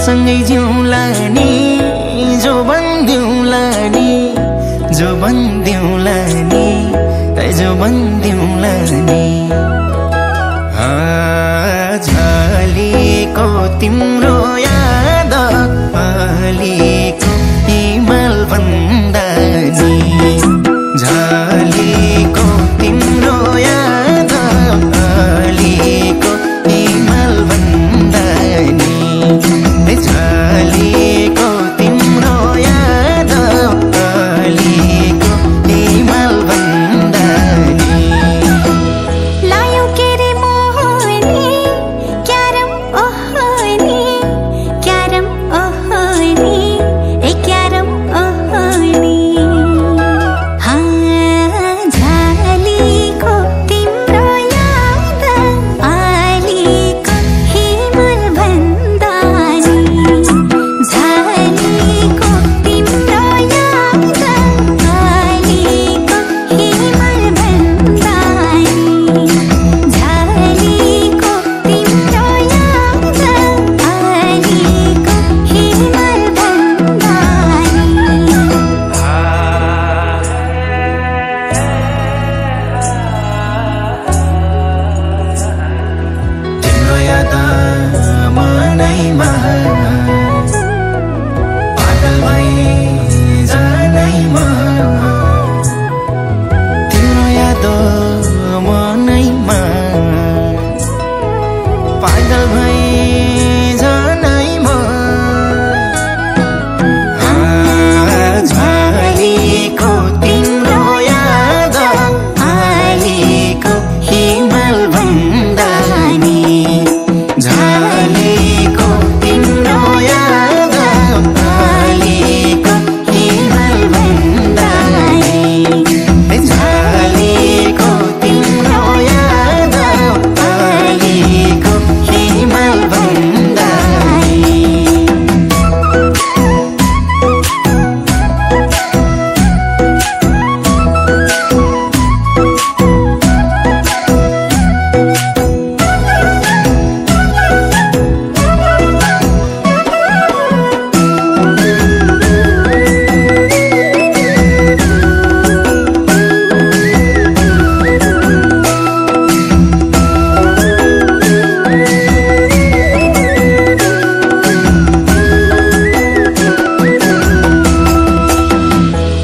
सँगै जिउँला नि जो भन्दिउँला नि जो भन्दिउँला नि जो भन्दिउँला नि झलेको तिम्रो याद अलिको हिमाल भन्दा नि झलेको तिम्रो याद अलिको हिमाल भन्दा नि झलेको तिम्रो याद अलिको हिमाल भन्दा नि लायो के रे मोहनी क्यारम ओहनी क्यारम ओहनी ए क्यारम ओहनी झलेको तिम्रो याद अलिको हिमाल भन्दा नि झलेको तिम्रो याद अलिको हिमाल भन्दा नि झलेको तिम्रो याद अलिको हिमाल भन्दा तिम्रो याद मनैमा पागल भई जानैमा तिम्रो याद मनैमा पागल भई जानैमा झलेको तिम्रो याद अलिको हिमाल भन्दा नि झलेको तिम्रो याद अलिको हिमाल भन्दा नि झलेको तिम्रो याद अलिको हिमाल भन्दा नि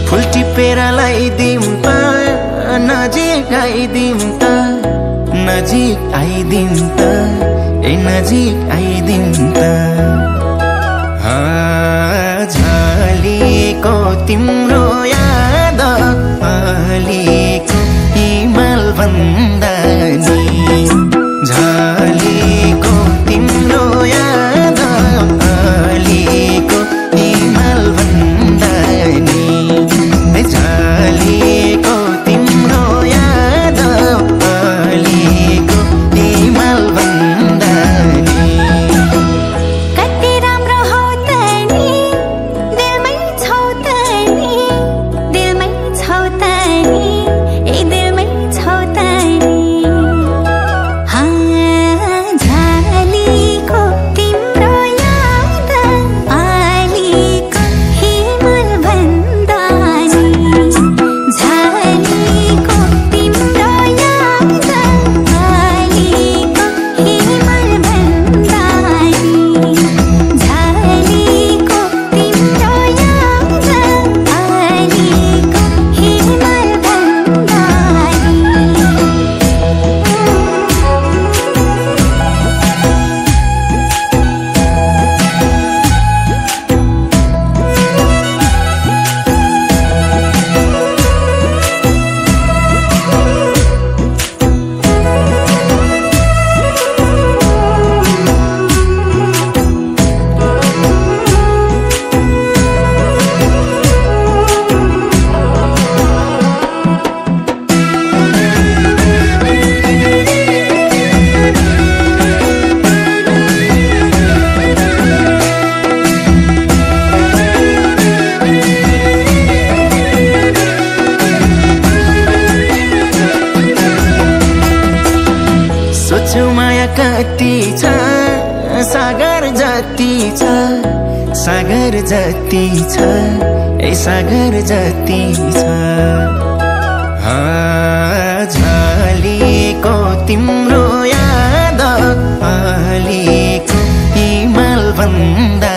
फुल टिपेर लगाइदिउँ त नजिक आइदिउँ त नजिक आइदिउँ त ए नजिक आइदिउँ त झलेको तिम्रो याद अलिको हिमाल भन्दा नि झलेको तिम्रो याद अलिको हिमाल भन्दा नि झलेको तिम्रो याद अलिको हिमाल भन्दा नि कति राम्रो हौ त नि दिलमै छौ त नि दिलमै छौ त नि ए दिलमै छौ त नि झलेको तिम्रो याद अलिको हिमाल भन्दा नि झलेको तिम्रो याद अलिको हिमाल भन्दा नि झलेको तिम्रो याद अलिको हिमाल भन्दा सोच्छु माया कति छ सागर जति जति छ सागर जति छ ए सागर जति छ झलेको तिम्रो याद अलेको हिमाल भन्दा